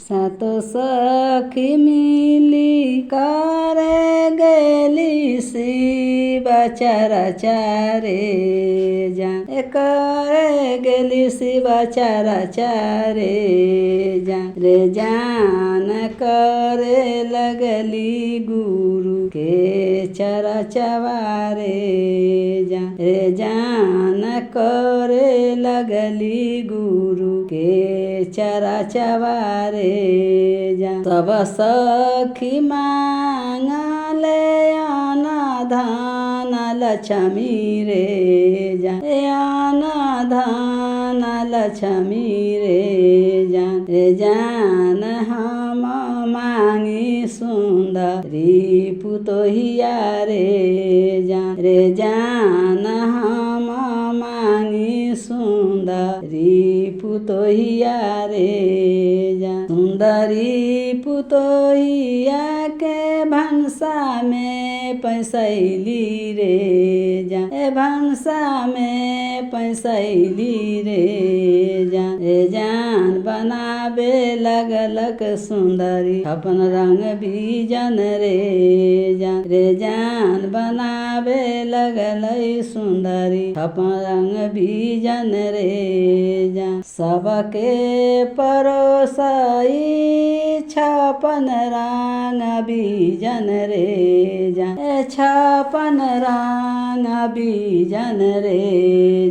सातो सखी मिली करे गेली शिव चरचा रे जान, ए करे गेली शिव चरचा रे जान। रे जान करे लगली गुरु के चरचवा रे जान, रे जान करे लगली गुरु के चरचवा रे जान। सब सखी मांगले अन धन लक्ष्मी रे जान, ए अन धन लक्ष्मी रे जान। रे जान हम मांगी सुन्दरी पुतोहिया रे जान, रे जान हम मांगी सुन्दरी पुतोहिया रे जान। सुन्दरी पुतोहिया के भन्सा में पैसैली रे जान, ए भन्सा में पैसैली रे जान। रे जान बनाबे लगलक सुन्दरी अपन रंग बीजन रे जान, रे जान बनाबे लगलै सुन्दरी अपन रंग बीजन रे जान। सबके परोसई छपन रंग बीजन रे जान, ए छपन रंग बीजन रे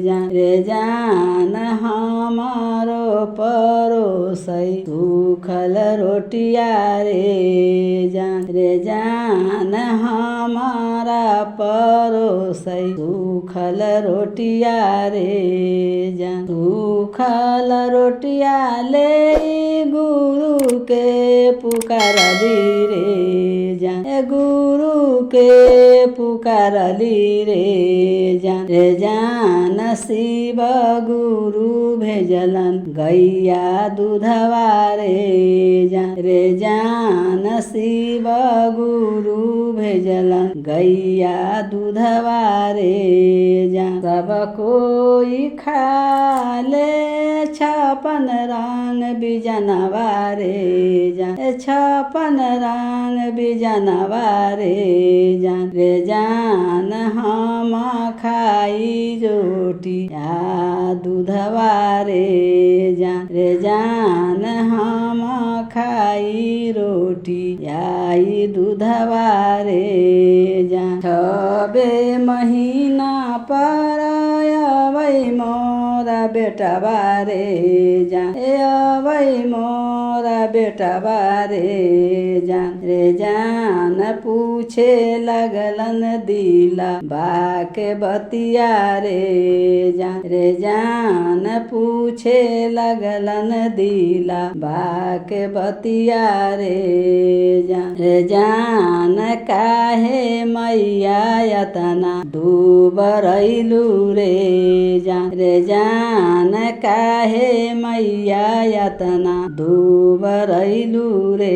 जान। रे जान हमारो परोसई सूखल रोटिया रे जान, रे जान हमारा परोसई सूखल रोटिया रे जान। सूखल रोटिया ले गुरु के पुकारली रे जान, ए गुरु के पुकारली रे जान। रे जान शिव गुरु भेजलन गैया दूधवा रे जान, रे जान शिव गुरु भेजलन गैया दूधवा रे जान। सब कोई खा ले छपन रंग बिजनवा रे जान, ए छपन रंग बिजनवा रे जान। रे जान हम खाई रोटी आ दूधवा रे जान, रे जान हम खाई रोटी आई दूधवा रे जान। छबे महीना पर अबै मोरा बेटवा रे जान, ए अबै मोरा बेटवा रे जान। रे जान पूछे लगलन दिला बाके बतिया रे जान, रे जान पूछे लगलन दिला बाके बतिया रे जान। रे जान काहे मैया यतना दुबरैलू रे जान, रे जान काहे मैया यतना दुबरैलू रे